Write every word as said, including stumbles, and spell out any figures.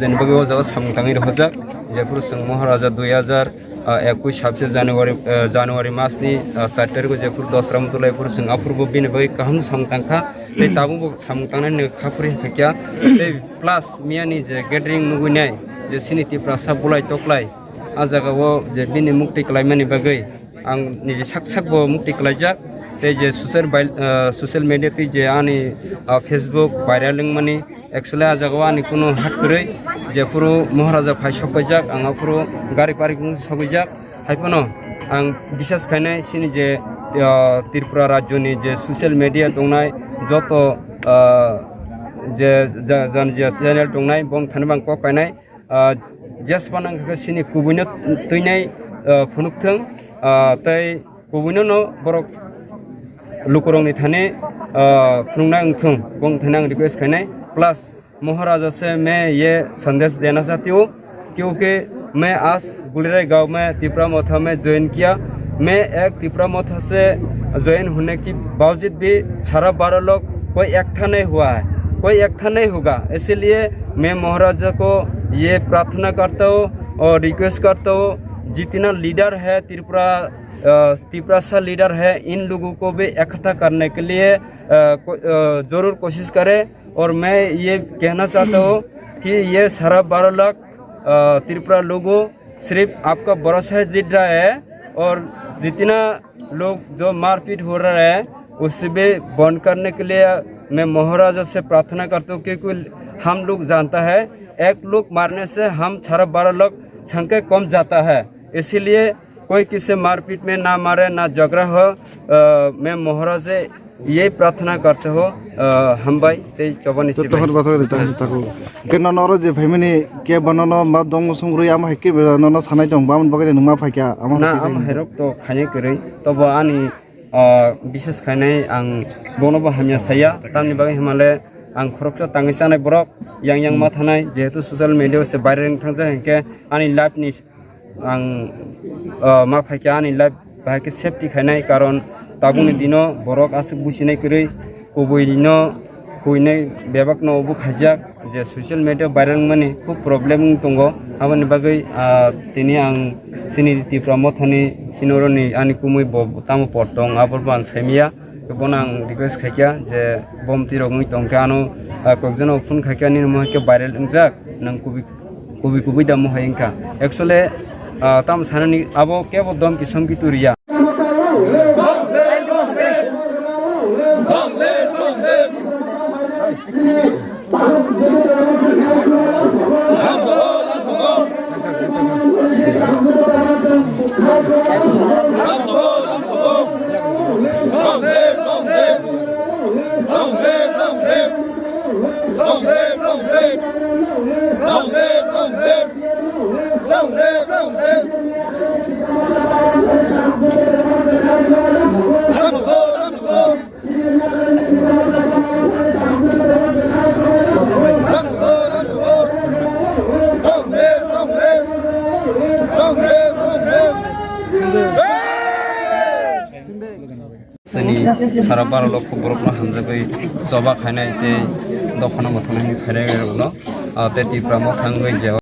Jeni bagwi o jaga samung tangwi rohorjak, jephuru chwng Maharaja dui hajar ekush sabse January, ah, January masni, ah, char tarikho jephuru dosra motolai phuru chwng aphuru bo bini bagwi kaham samung tangkha, tei tabukbo samung tangnani kha phuri phaikha, tei plus miyani je gathering nugwi nai, je chini Tiprasa bulai toklai, ah jagao je bini mukti klaimani bagwi ang niji sak sak bo mukti klaijak, tei je social bai-, ah, social media twi je ani, ah, Facebook viral wngmani, actually ah jagao ani kunu hak kwrwi, jephuru Maharaja phai sokpaijak, ang aphuru gari parking sogwijak, haiphano ang bisas khainai chini je, ah, Tripura rajyoni je social media tongnai joto, ah, je ja-, jan-, je channel tongnai bong thani bang kok kainai, ah, jesphano wngkha khe chini kubuino twinai, ah, phunukthwng, ah, tei kubuino no borok lukurokni thani, ah, phunukna wngthwng, bong thani ang request khainai. Plus, Maharaja se main ye sandesh dena chahti hu, kyunki main aaj Gulirai gaon mein Tipra Motha mein join kiya. Main ek Tipra Motha se join hone ki baojud bhi sara baro log koi ek tha nahi hua hai, koi ek tha nahi hoga. Isliye main Maharaja ko ye prarthana karta hu aur request karta hu, jitna leader hai Tripura, ah, Tiprasa leader hai, in logo ko bhi ekhatta karne ke liye, ah, ko-, ah, zarur koshish kare. Aur main ye kehna chahta hu ki ye sara baro lakh, ah, Tripura logo sirf aapka bharosa hai jeet raha hai, aur jitna log jo marpit ho raha hai, usse bhi band karne ke liye main Maharaja se prarthana karta hu, kyunki hum log janta hai, ek log marne se hum sara baro lakh sankhya kam jata hai, isliye koi kisi se marpit mein na mare, na jhagda ho, ah, main Maharaja se ye prarthana karta hu, ah, hambai tei chobani sibai. Tohor bathok ri tang tako. Ke nono oro je phaimani ke bono no ma dong song rwi ama hai ke nono sanai tong bamon bagwi nung ma phaikha ama. Na, ama hairok to khainai kwrwi. Tobo ani, ah, bisas khainai ang bono bo hamya saya. Tamni bagwi himale ang khoroksa tangwi chanai borok yang yang ma thanai, jehetu social media se viral wng thangjak hinkhe ani life ni ang, ah, ma phaikha ani life bahai khe safety khainai, karon tabukni dino borok aswk businai kwrwi kubui no huinai bebak no obo khaijak je social media viral wngmani khub problem wng tongo. Aboni bagwi, ah, tini ang chini Tipra Mothani sinoroni ani kumui bo tamo por tong abo bo ang saimaya. Bono ang request khaikha je bom twi rok wngwi tongkha ano, ah, kokjano phone khaikha nini mohai khe viral wngjak nang kubui kubui kubui da mohai wngkha. Actually, ah, tamo sanani abo kebo dom kisom ki turiya. Long live, long live. Long live, long live. Long live, long live. Long live, long live. Long live, long live. Long live, long live. Long live, long live. Chini sara baro lok borokno hamjagwi choba khainai tei dophano mwthangnaini phairok rokno, ah, tei Tipra Motha wngwi je